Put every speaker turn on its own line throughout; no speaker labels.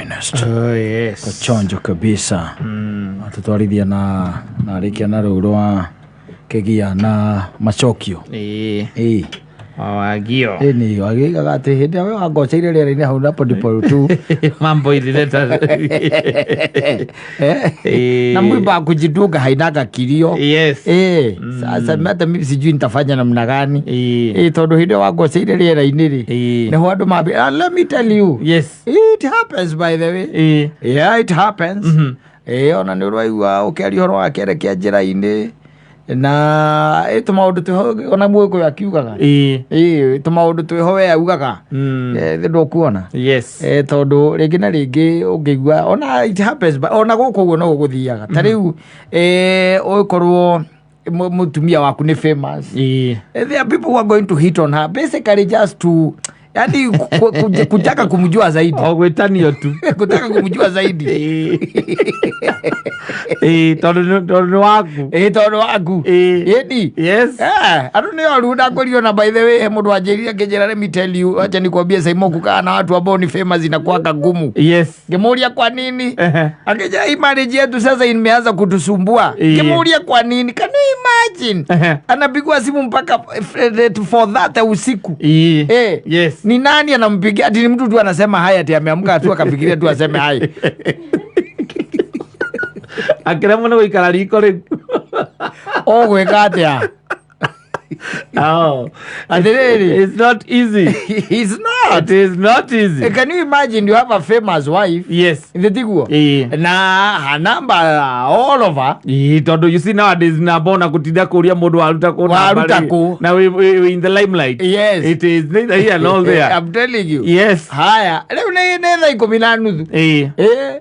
Feminist.
Oh, yes.
Chonjo kabisa. Atũtwarithia na arĩkia na rũu rwa kĩgia na macokio.
Ĩĩ.
Ĩĩ.
Wawagio.
Ĩni agĩigaga atĩ hĩndĩ ĩrĩa we wangoceire rĩera-inĩ hau napo ndipo tu.
Mambo ilileta.
Eh.
Ĩĩ.
Na mwimba kujidunga hainaga kilio.
Yes.
Eh, sasa hata mimi sijui nitafanya namna gani.
Ĩĩ.
Eh, tondũ hĩndĩ ĩyo wangoceire rĩera-inĩ rĩ.
Ĩĩ.
Nĩho andũ mambi. Ah, let me tell you.
Yes.
It happens, by the way.
Ĩĩ.
Yeah, it happens. Ĩĩ, ona nĩ ũraigua ũkĩaria ũhoro wa kĩere kĩa njĩra-inĩ na ĩ tũmaũndũ twĩho ona Mũgĩkũyũ akiugaga.
Ĩĩ.
Ĩĩ, tũmaũndũ twĩho we augaga. Eh, thĩ ndũkuona. Eh, tondũ rĩngĩ na rĩngĩ ũngĩigua ona it happens, but ona gũkũ ũguo no gũgũthiaga ta rĩu, eh, ũgĩkorwo mũtumia waku nĩ famous.
Ĩĩ.
Eh, there are people who are going to hit on her basically just to, yani, kutaka kumjua zaidi.
O gwĩtanio tu.
Kutaka kumjua zaidi.
Ĩĩ, tondũ nĩ waku.
Ĩ, tondũ waku.
Ĩĩ.
Ĩni.
Yes.
Eh, andũ nĩ oru ndakwĩrio. Na by the way, he mũndũ wanjĩrire akĩnjĩra, "Let me tell you, acha nikwambie Saimo, kukaa na watu ambao ni famous inakuwanga ngumu." Ngĩmũria kwa nini. Akija, "Hii marriage yetu sasa imeanza kutusumbua." Ngĩmũria kwa nini. Can you imagine? Anapigwa simu mpaka for that usiku. Eh. Ni nani anampigia? Ati ni mtu tu anasema haya, ati ameamka tu akafikiria tu aseme hai.
Akĩremwo nĩ gũikara riko rĩu.
Ũgwĩka atĩa?
Oh.
Atĩrĩrĩ.
It's not easy.
It's not.
It is not easy.
Eh, can you imagine you have a famous wife? Ithe tiguo?
Ĩĩ.
Na her number all over.
Ĩĩ, tondũ you see nowadays namba ona gũtinda kũria mũndũ waruta kũ namba
Waruta
rĩ,
kũ?
na we in the limelight. It is neither here nor there.
I'm telling you. Haya, rĩu nĩ thaa 10:30.
Ĩĩ.
Ĩ.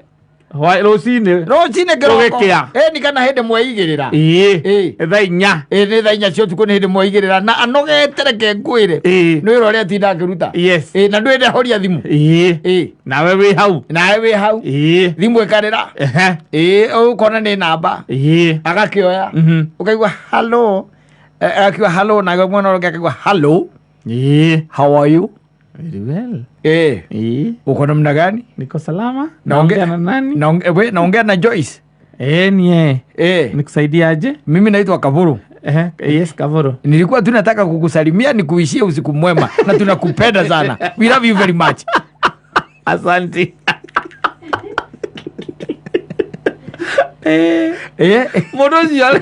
Rũcinĩ.
Rũcinĩ kĩroko.
Gũgĩkĩa.
Ĩ, ni kana hĩndĩ mweigĩrĩra.
Ĩĩ.
Ĩĩ.
Thaa 4.
Ĩ, nĩ thaa 4 cia ũtukũ, nĩ hĩndĩ mweigĩrĩra na anogete, reke ngwĩre. Nĩ wĩra ũrĩa atinda akĩruta. Ĩ, na ndwĩre horia thimũ. Ĩ.
Nawe wĩ hau.
Nawe wĩ hau. Thimũ ĩkarĩra. Ĩ, ũkona nĩ namba. Agakĩoya. Ũkaigua hello. Eh, akiuga hello, na mwana ũrĩa akaigua hello. How are you?
Very well.
Uko namna gani?
Niko salama.
Naongea
Naongea na nani?
We, naongea na Joyce?
Eh, ni yeye.
Eh.
Nikusaidiaje?
Mimi naitwa Kavuru.
Yes, Kavuru.
Nilikuwa tu nataka kukusalimia nikuishie usiku mwema na tunakupenda sana. We love you very much.
Asante. Eh, mũndũ ũcio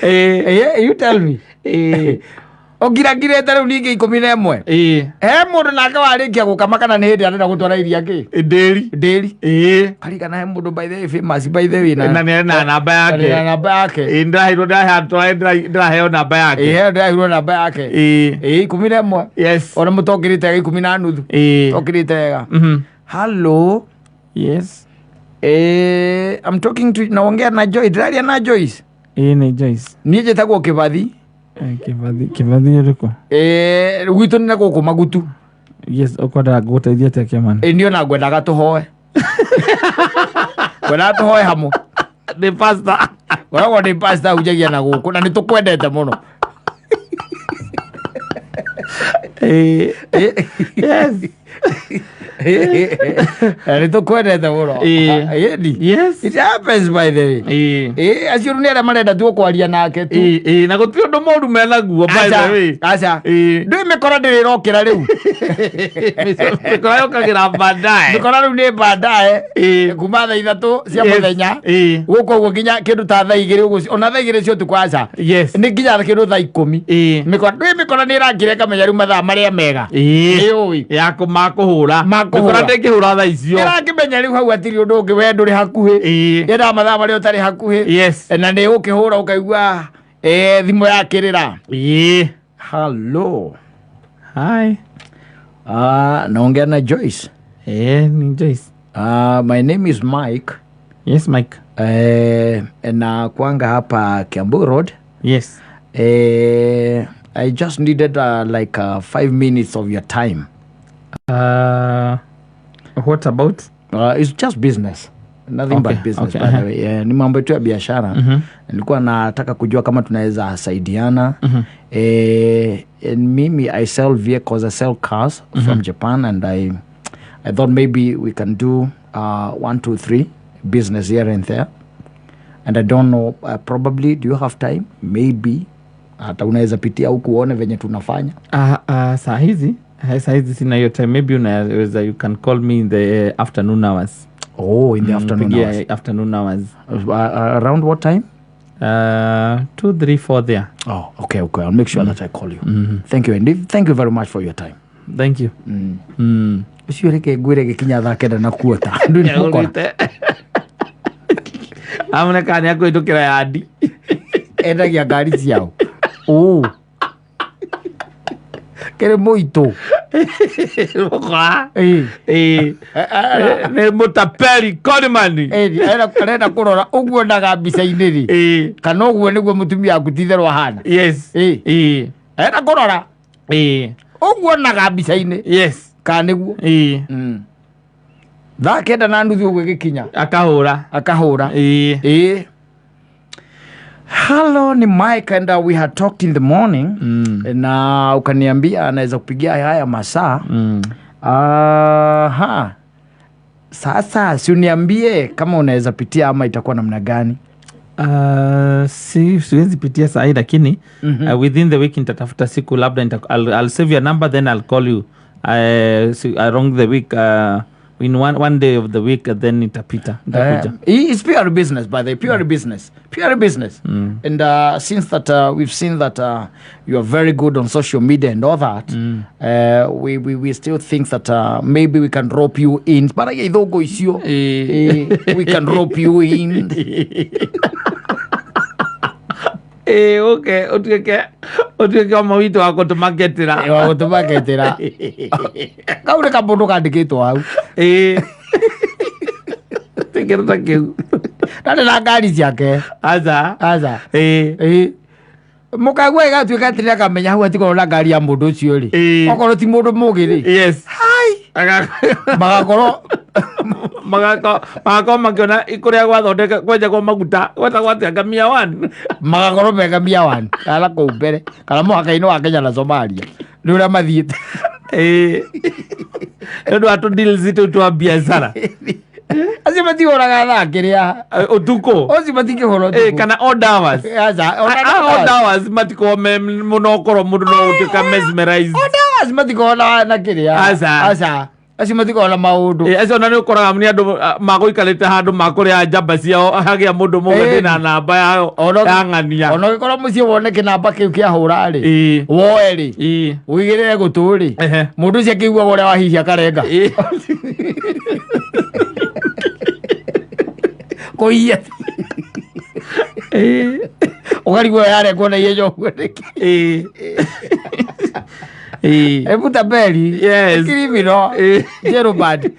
Eh, you tell me. Ũngirangirĩte rĩu ningĩ 11. He mũndũ nake warĩkia gũkama kana nĩ hĩndĩ arenda gũtwara iria kĩ?
Ndĩri.
Ndĩri. Karigana he mũndũ, by the way, famous, by the way.
Na nĩ na namba
na
yake.
Namba yake.
Ĩĩ, ndĩraheirwo ndĩraheo namba yake.
Ĩĩ, ndĩraheirwo namba yake. Ĩĩ, 11. Ona mũtokĩrĩte wega 10:30. Tokĩrĩte wega. Hello.
Yes.
Eh, I'm talking to, naongea na Joyce? Ndĩraria na Joyce?
Ĩĩ, nĩ Joyce.
Niĩ njĩtagwo Kĩbathi.
Eh, Kĩbathi, Kĩbathi ũrĩkũ?
Eh, gwitũ nĩ na gũkũ Magutu.
Yes, ũkwendaga ngũgũteithia atĩa, Kĩamani?
Ĩ, niĩ ona ngwendaga tũhoe, ngwendaga tũhoe hamwe.
Nĩ pastor.
Ngoragwo ndĩ pastor, hunjagia na gũkũ na nĩ tũkwendete mũno.
Yes.
Nĩ tũkwendete mũno. Ĩni. It happens, by the way. Ĩ, acio rĩu nĩ arĩa marenda tu kwaria nake tu.
Ĩĩ, na gũtirĩ ũndũ mũru menaguo, by the way.
Aca.
Ĩĩ.
Ndũĩ mĩkora ndĩrĩ ĩrokĩra rĩu.
Mĩkora yũkagĩra baadaye.
Mĩkora rĩu nĩ baadaye. Kuma thaa 3 cia mũthenya gũkũ ũguo nginya kĩndũ ta thaa 2 ũguo, ona thaa 2 cia ũtukũ, aca. Nĩ nginya kĩndũ thaa 10. Mĩkora, ndũĩ mĩkora nĩ ĩrakĩra ĩkamenya rĩu mathaa marĩa mega. Nĩ ũĩ.
Ya makũhũra.
Makũhũra.
Mĩkora ndĩngĩhũra thaa icio.
Ĩrakĩmenya rĩu hau hatirĩ ũndũ ũngĩ, we ndũrĩ hakuhĩ. Yendaga mathaa marĩa ũtarĩ hakuhĩ. Na nĩ ũkĩhũra ũkaigua, eh, thimũ yakĩrĩra. Hello.
Hi.
Ah, naongea na Joyce?
Eh, ni Joyce.
Ah, my name is Mike.
Yes, Mike.
Eh, na kwanga hapa Kiambu Road. Eh, I just needed like 5 minutes of your time.
What about?
It's just business. Nothing
Okay,
but business,
okay,
by the
uh-huh.
way. Eh, ni mambo yetu ya biashara. Nilikuwa nataka kujua kama tunaweza saidiana. And mimi I sell vehicles, I sell cars from Japan, and I thought maybe we can do one, two, three business here and there. And I don't know, probably do you have time? Maybe hata unaweza pitia huku uone venye tunafanya.
Saa hizi sina hiyo time. Maybe unaweza, you can call me in the afternoon hours.
Oh, in the afternoon
Pigia
hours.
Afternoon hours.
Around what time?
2, 3, 4 there.
Oh, okay. I'll make sure that I call you. Thank you, and thank you very much for your time.
Thank you.
Ũcio reke ngwĩre gĩkinya thaa 9 na kuota ndũ nĩ mũkora.
Amone kana nĩ akũhĩtũkĩra yandi.
Endagia ngari ciao ũ kĩrĩ mũitũ.
Mũkora.
Ĩĩ.
Ĩĩ. Nĩ mũtapeli conman.
Ĩĩ, arenda kũrora ũguo naga mbica-inĩ rĩ, kana ũguo nĩguo mũtumia waku ti itherũ ahana. Ĩĩ. Arenda kũrora ũguo naga mbica-inĩ kana nĩguo. Thaa 9:30 ũguo ĩgĩkinya,
Akahũra.
Akahũra. Ĩĩ. Hello, ni Mike, and we had talked in the morning na ukaniambia anaweza kupigia haya masaa. Aha. Sasa si uniambie kama unaweza pitia ama itakuwa namna gani?
Si, siwezi pitia sahii, lakini within the week nitatafuta siku, labda I'll save your number, then I'll call you along the week, in one day of the week, then nitapita, nitakuja.
It's pure business, by the way, pure business, pure business. And since that we've seen that you are very good on social media and all that, we still think that maybe we can rope you in. But ithũngũ icio, we can rope you in.
Ĩĩ, okay, ũtuĩke ũmwe witũ wa gũtũmaketĩra.
Wa gũtũmaketĩra. Kau nĩ kamũndũ kandĩkĩtwo hau.
Ĩĩ, kĩndũ ta kĩu.
Na nĩ na ngari ciake.
Aca.
Aca.
Ĩĩ.
Ĩĩ. Mũkagua ĩgatuĩka atĩ nĩakamenya hau atikorwo na ngari ya mũndũ ũcio rĩ. Okorwo ti mũndũ mũgĩ rĩ.
Hai.
Magakorwo
Magakorwo makĩona kũrĩa gwathondeka kwenjagwo maguta gwetagwo atĩa, Ngamia One.
Magakorwo me Ngamia One kana kũu mbere kana mũhaka-inĩ wa Kenya na Somalia nĩ ũrĩa mathiĩte.
Ĩĩ, nĩ ũndũ wa tũ deals tũu twa biacara.
Acio matihũraga thaa kĩrĩa
Ũtukũ.
Ũcio matingĩhũra
Ĩĩ,
ũtukũ.
kana odd hours.
Aca, ona
Odd hours matikorwo me mũno, ũkorwo mũndũ no ũtuĩka mesmerized.
Odd hours matikorwo na kĩrĩa.
Aca.
Aca, acio matikorwo na maũndũ.
Ĩĩ, acio ona nĩ ũkoraga nĩ andũ magũikarĩte handũ makũrĩa njamba ciao, hagĩa mũndũ mũgeni na namba yao ya ng'ania.
Ona ũgĩkorwo mũciĩ wone kĩnamba kĩu kĩahũra rĩ, woe rĩ, ũigĩrĩre gũtũ rĩ, mũndũ ũcio akĩiguaga ũrĩa wahihia karenga. Kũiya ũkarigwo yarengwo na ihenya ũguo nĩkĩ.
Ĩĩ. Ĩĩ.
Mũtapeli.
Yes.
Criminal. Jerobad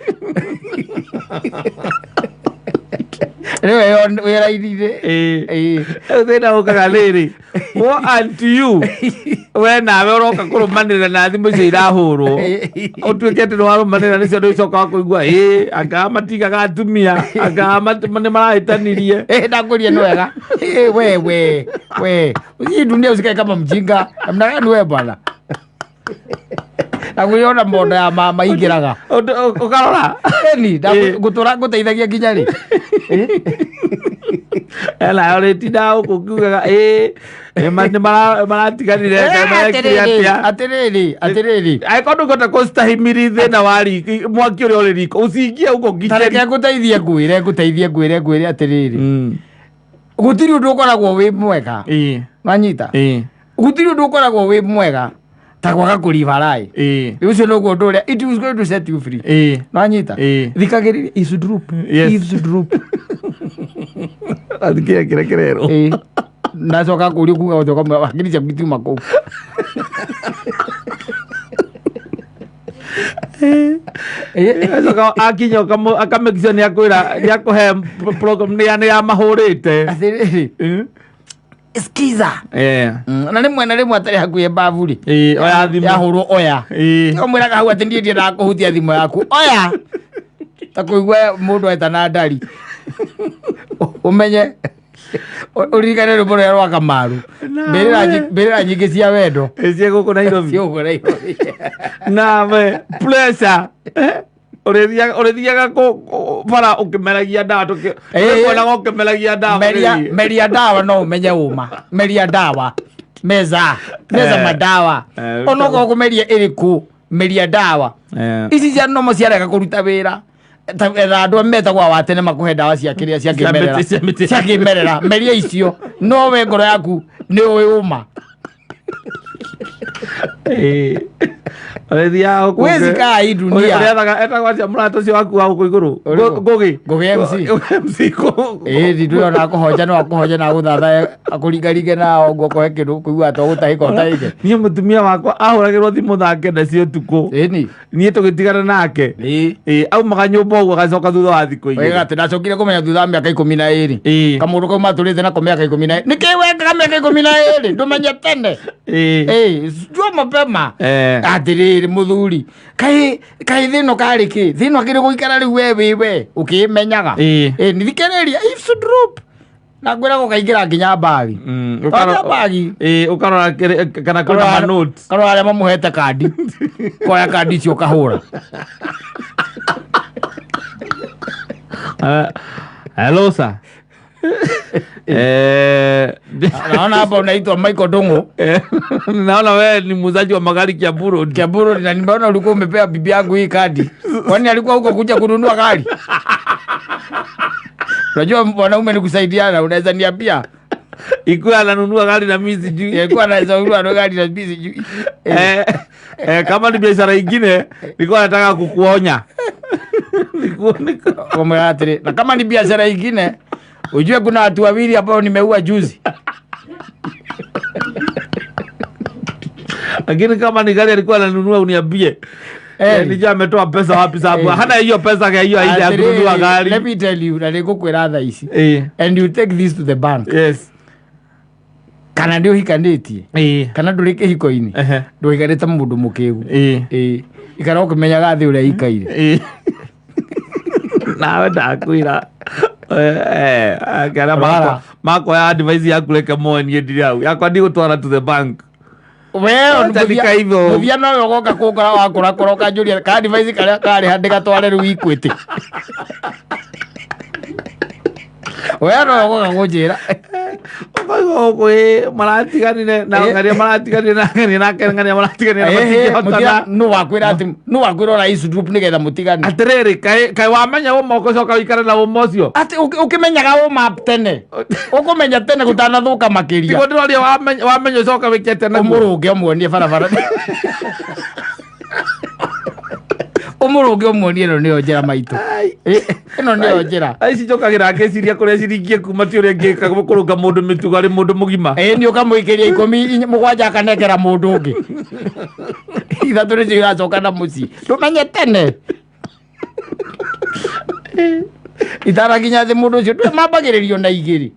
rĩwe wĩra-inĩ.
Ĩĩ. Rĩu thĩna ũkaga rĩrĩ, wo anti you, we nawe ũroka kũrũmanĩrĩra na thimũ icio irahũrwo, ũtuĩke atĩ nĩwarũmanĩrĩra nĩcio, ndũcoka kũigua ĩ anga matigaga atumia anga nĩ marahĩtanirie.
Eh, nakwĩria nĩ wega. Eh, we we we, hii dunia usikae kama mjinga. Namna gani we bwana? Nakwĩria ona mondo ya mama ingĩraga.
Ũkarora.
Eni ngũtũra ngũteithagia nginya rĩ?
Ena ũrĩtindaga gũkũ ũkiugaga ĩ nĩ maratiganire, marekire atĩa.
Atĩrĩrĩ, atĩrĩrĩ.
Angĩkorwo ndũngĩhota kũstahimili thĩna wa riko, mwaki ũrĩa ũrĩ riko, ũcingie ũguo.
Ta reke
nginya
ngũteithie, ngwĩre, ngũteithie, ngwĩre, ngwĩre atĩrĩrĩ, gũtirĩ ũndũ ũkoragwo wĩ mwega. Wanyita? Gũtirĩ ũndũ ũkoragwo wĩ mwega ta kwaga kũribarai. Ũcio nĩguo ũndũ ũrĩa it is going to set you free. Nwanyita? Thikagĩrĩria, eavesdrop. Eavesdrop.
Athikĩrĩria kĩrĩa kĩrerwo.
Ĩĩ. Ndacoka kũria kuga gũcoka hakiri ciaku itiuma kũu.
Acoka akinya akamake nĩ akwĩra nĩ akũhe program nĩ yamahũrĩte.
Atĩrĩrĩ, skiza. Na rĩmwe na rĩmwe atarĩ hakuhĩ mbabu rĩ,
Ĩĩ, oya thimũ.
Yahũrwo, oya. Ũmwĩraga hau atĩ niĩ ndiendaga kũhutia thimũ yaku, oya, ta kũigua mũndũ etana ndari. Ũmenye ũririkane rwĩmbo rũrĩa rwa Kamaru. Mbĩrĩra nyingĩ cia wendo.
Cie gũkũ Nairobi.
Cia gũkũ Nairobi.
Nawe pressure. Ũrĩthiaga bara ũkĩmeragia ndawa tũkĩonaga ũkĩmeragia ndawa.
Meria ndawa no ũmenye ũma. Meria ndawa. Meza. Meza madawa. Onokorwo kũmeria ĩrĩkũ meria ndawa. Ici cia nomo ciarega kũruta wĩra. Etha andũ metagwo wa tene makũhe ndawa cia kĩrĩa cia kĩmerera. Cia kĩmerera. Meria icio. No we ngoro yaku nĩ ũĩ ũma. Wezi kaa hii dunia.
Etagwo atĩa mũrata ũcio waku wa gũkũ igũrũ? Ngũgĩ.
Ngũgĩ MC.
MC.
Ĩĩ ndũĩ ona akũhonja no akũhonja na agũthathae akũringaringe na ũguo akũhe kĩndũ ũkũigua ta ũgũtahĩka ũtahĩke.
Niĩ mũtumia wakwa ahũragĩrwo thimũ thaa kenda cia ũtukũ.
Ĩni.
Niĩ tũgĩtigana nake.
Ĩĩ.
Aumaga nyũmba ũguo agacoka thutha wa thikũ igĩrĩ.
Wega atĩ ndacokire kũmenya thutha wa mĩaka 12. Kamũndũ kau matũrĩte nako mĩaka 12. Nĩkĩ wekaga mĩaka 12? Ndũmenye tene. Ĩĩ, jua mapema. Atĩrĩrĩ mũthuri, kaĩ thĩna karĩ kĩ? Thĩna akĩrĩ gũikara rĩu we wĩ we ũkĩmenyaga. Ĩĩ, thikĩrĩria if drop. Na ngwĩra gũkaingĩra nginya mbagi. Mbagi.
Ĩĩ, ũkarora kana kwĩna ma notes.
Karora arĩa mamũhete kandi. Koya kandi icio ũkahũra.
Hello sir.
Naona hapa unaitwa Michael Dongo.
Naona wewe ni muuzaji wa magari Kiambu Road.
Kiambu Road, na nimeona ulikuwa umepea bibi yangu hii kadi. Kwani alikuwa huko kuja kununua gari? Unajua wanaume ni kusaidiana, unaweza niambia.
Ikuwa ananunua gari na mimi sijui.
Ikuwa anaweza kununua gari na mimi sijui.
Kama ni biashara ingine nilikuwa nataka kukuonya.
Na kama ni biashara ingine ujue kuna watu wawili ambao nimeua juzi.
Lakini kama ni gari alikuwa ananunua uniambie. Nijua ametoa pesa wapi sababu hana hiyo pesa ya hiyo haija kununua gari.
Let me tell you, na nĩngũkwĩra thaa ici. And you take this to the bank.
Yes.
Kana nĩ ũhikanĩtie. Kana ndũrĩ kĩhiko-inĩ. Ndũikarĩte mũndũ mũkĩgu. Ikara ũkĩmenyaga thĩ ũrĩa ikaire.
Nawe ndakwĩra. Makwa ya advice yaku reke moe niĩ ndirĩ hau. Yakwa ndigũtwara to the bank.
Mũthia nowe ũgoka kũngora wakũrakũra ũkanjũria ka advice karĩa karĩ ha ndĩgatware rĩu Equity. We nowe ũgoka kũnjĩra.
Ũkaigua gũkũ ĩ maratiganire na ng'ania maratiganire na ng'ania nake ng'ania maratiganire na matingĩhotana.
Nũ wakwĩra atĩ nũ wakwĩra ora ici group nĩgetha mũtigane.
Atĩrĩrĩ kaĩ wamenya ũma ũgacoka ũikare na ũma ũcio.
Atĩ ũkĩmenyaga ũma tene. Ũkũmenya tene gũtanathũka makĩria.
Tiguo ndĩroria wamenya ũcoka wĩke atĩa naguo.
Ũmũrũnge ũmuonie barabara. Ũmũrũnge ũmuonie ĩno nĩyo njĩra maitũ. Ĩno nĩyo njĩra.
Ici njũkagĩra ngĩciria kũrĩa ciringi ĩkuuma ti ũrĩa ngĩka kũrũnga mũndũ mĩtugo arĩ mũndũ mũgima.
Ĩĩ nĩ ũkamũikĩria 17 akanengera mũndũ ũngĩ. 3 nĩcio iracoka na mũciĩ. Ndũmenye tene. Itarakinya thĩ mũndũ ũcio mambagĩrĩrio na 2.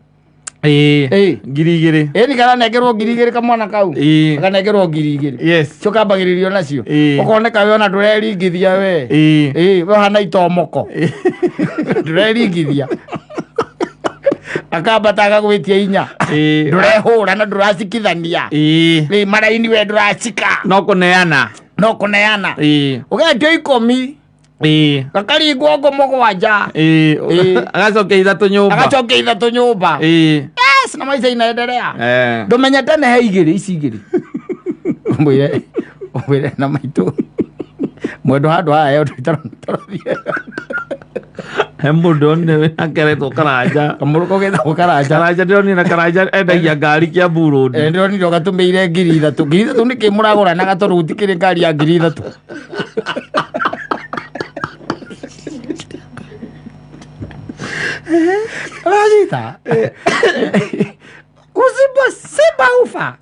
Ĩĩ. 2,000.
Ĩĩ nĩ karanengerwo 2,000 kamwana kau. Karanengerwo 2,000.
Yes.
Cio kambagĩrĩrio nacio. Ũkoneka we ona ndũreringithia we. Ĩĩ we ũhana itomoko. Ndũreringithia. Akambata agagwĩtia 4. Ndũrehũra na ndũracikithania. Ĩĩ maraini we ndũracika.
No kũneana.
No kũneana. Ũgetio 10. Gakaringwo ngo 7.
Agacokia 3 nyũmba.
Agacokia 3 nyũmba. Yes, na maica inaendelea. Ndũmenye tene he 2 ici 2. Ũmwĩre na maitũ. Mwendo handũ haha he ũndũ itarathiĩ.
He mũndũ onire wĩna keretwo Karanja.
Kamũndũ kau getagwo Karanja.
Karanja ndĩronire na Karanja endagia ngari Kiambu Road.
Ndĩronire ũgatũmĩire 3,000. 3,000 nĩkĩ mũragũranaga tondũ gũtikĩrĩ ngari ya 3,000. Rajita. Usipo simba ufa.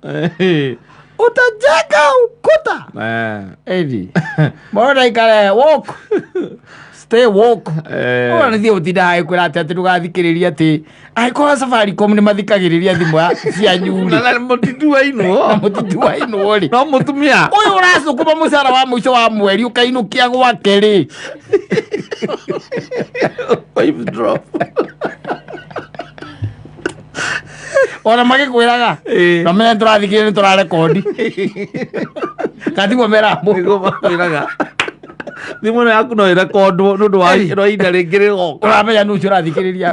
Utajenga ukuta. Edi. Mbona ikale walk. Stay woke. Ona nĩ thiĩ gũtinda hagĩkwĩra atĩ atĩ ndũgathikĩrĩria atĩ angĩkorwo Safaricom nĩ mathikagĩrĩria thimũ cianyu rĩ.
Na mũtituainwo.
Na mũtituainwo rĩ.
No mũtumia.
Ũyũ ũracũkũma mũcara wa mũico wa mweri ũkainũkia gwake rĩ.
Wife drop.
Ona magĩkwĩraga.
Ĩĩ.
Na menya nĩtũrathikĩrĩria nĩtũrarekondi. Katiguo meraga mũndũ.
Nĩguo makwĩraga. Thimũ ĩno yaku no ĩrekondwo nĩ ũndũ wa
Ĩĩ.
ihinda rĩngĩ rĩgoka.
Ũramenya nũ ũcio ũrathikĩrĩria.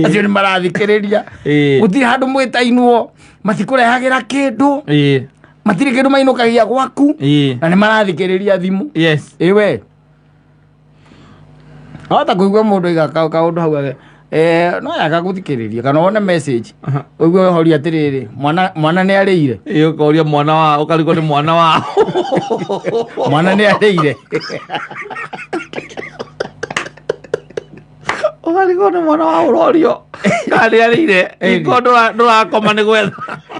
Acio nĩ marathikĩrĩria.
Ĩĩ.
Gũtirĩ handũ mwĩtainwo. Matikũrehagĩra kĩndũ.
Ĩĩ.
Matirĩ kĩndũ mainũkagia gwaku.
Ĩĩ.
Na nĩ marathikĩrĩria thimũ.
Yes.
Ĩĩ we. Hota kũigua mũndũ aiga kaũndũ hau age. No yaga gũthikĩrĩria kana wone message. Ũigue horia atĩrĩrĩ, mwana nĩ arĩire.
Ĩĩ ũkoria mwana wa ũkarigwo nĩ mwana wa.
Mwana nĩ arĩire.
Ũkarigwo nĩ mwana wa ũrorio. Kana nĩ arĩire.
Ĩĩ.
Iko ndũrakoma nĩ gwetha.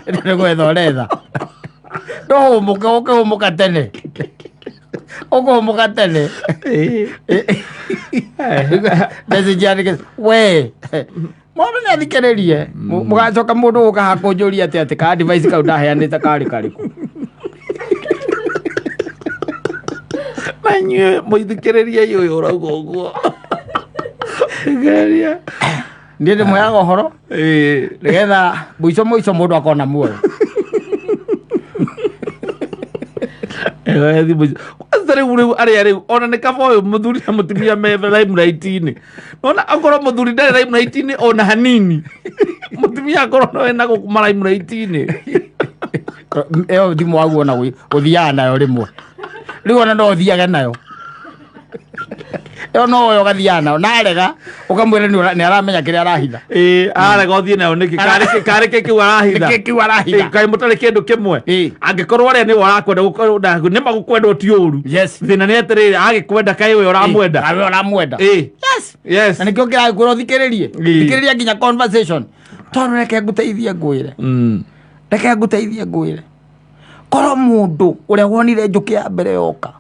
Nĩ gwetha ũretha. Ndũhũmũke ũkĩhũmũka tene. Ũkũhũmũka tene.
Ĩĩ.
Message yandĩke we. Mũndũ nĩ athikĩrĩrie. Mũgacoka mũndũ gũka hakũnjũria atĩ atĩ ka advice kau ndaheanĩte karĩ karĩkũ.
Na inyuĩ mũithikĩrĩrie ũyũ ũrauga ũguo. Thikĩrĩria.
Niĩ ndĩmwĩraga ũhoro.
Ĩĩ.
Nĩgetha mũico mũico mũndũ akona muoyo.
Ĩyo thimũ icio. Kwanza rĩu rĩu arĩa rĩu ona nĩ kaba ũyũ mũthuri na mũtumia me limelight-inĩ. Nona akorwo mũthuri ndarĩ limelight-inĩ ona hanini. Mũtumia akorwo no ena gũkũ ma limelight-inĩ.
Ĩyo thimũ waguo ona ũthiaga nayo rĩmwe. Rĩu ona no ũthiage nayo. Ĩyo no ũyo ũgathiaga nayo. Na arega ũkamwĩra nĩ aramenya kĩrĩa arahitha.
Ĩĩ arega ũthiĩ nayo nĩkĩ? Karĩ kĩ kĩu arahitha?
Nĩkĩ kĩu arahitha?
Ĩĩ, kaĩ mũtarĩ kĩndũ kĩmwe?
Ĩĩ.
Angĩkorwo arĩa nĩwe ũrakwenda gũkorwo nĩ magũkwenda ti ũru.
Yes.
Thĩna nĩ atĩrĩrĩ agĩkwenda kaĩ we ũramwenda.
Kaĩ we ũramwenda.
Ĩĩ.
Yes.
Yes.
Na nĩkĩo kĩragĩkwĩra ũthikĩrĩrie.
Ĩĩ.
Thikĩrĩria nginya conversation. Tondũ reke ngũteithie ngwĩre. Reke ngũteithie ngwĩre. Korwo mũndũ ũrĩa wonire njũkĩ ya mbere yoka.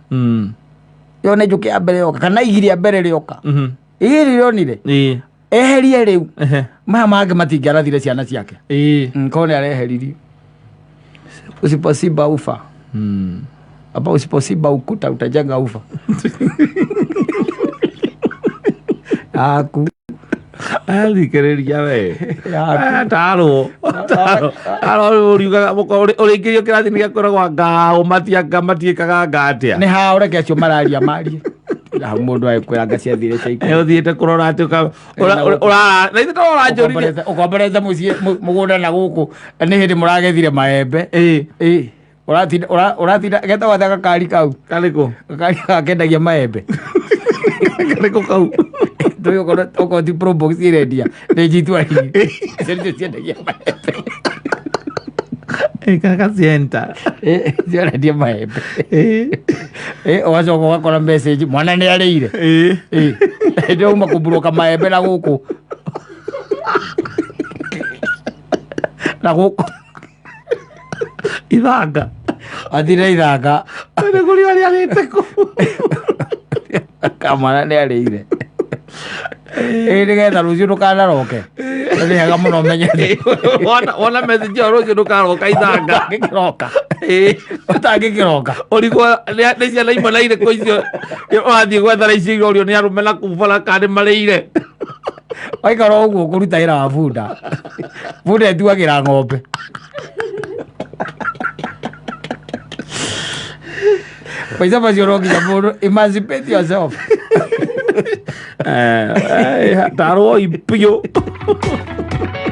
Yone njũkĩ ya mbere yoka kana igi rĩa mbere rĩoka. Igiri rĩonire.
Ĩĩ.
Eherie rĩu.
Ehe.
Maya mangĩ matingĩarathire ciana ciake.
Ĩĩ.
Korwo nĩ areheririe. Usiposimba ufa. Hapa usiposimba ukuta utajenga ufa. Aku.
Athikĩrĩria we.
Yaku.
Tarwo. Tarwo. Tarwo ũriugaga ũrĩingĩrio kĩrathi-inĩ gĩa kwĩragwo anga ũmati anga matiĩkaga anga atĩa.
Nĩ hao reke acio mararia marie. Hau mũndũ agĩkwĩra anga ciathire cia ikũmi.
Ũthiĩte kũrora atĩ ũra na ithe to ũranjũririe.
Ũkomborete mũciĩ mũgũnda na gũkũ nĩ hĩndĩ mũragethire maembe.
Ĩĩ.
Ĩĩ. Ũratinda ũratinda getagwo atĩa gakari kau?
Karĩkũ?
Gakari gakendagia maembe.
Karĩkũ kau?
Tũĩ okorwo ti Probox irendia nĩ G2 Icio nĩcio ciendagia maembe.
Ĩĩ gacienta.
Ĩĩ cirendia maembe.
Ĩĩ.
Ĩĩ ũgacoka ũgakora message mwana nĩ arĩire.
Ĩĩ.
Ĩĩ. Hĩndĩ ĩyo uma kũmburuka maembe na gũkũ. Na gũkũ.
Ithanga.
Athire ithanga.
Nĩ kũrĩa arĩarĩte kũ.
Kamwana nĩ arĩire. Ĩĩ nĩgetha rũciũ ndũkanaroke. Nĩ wega mũno ũmenye.
Wona message ĩyo rũciũ ndũkaroka ithanga.
Ũtangĩkĩroka.
Ĩĩ.
Ũtangĩkĩroka.
Ũrigwo nĩ ciana imwe na irĩkũ icio ũrathiĩ gwethera icio irorio nĩ arũme na kũu bara kana nĩ marĩire.
Waikara ũguo ũkũruta wĩra wa bunda. Bunda ĩtuagĩra ng'ombe. Maica macio no nginya mũndũ emancipate yourself.
Tarwo biũ.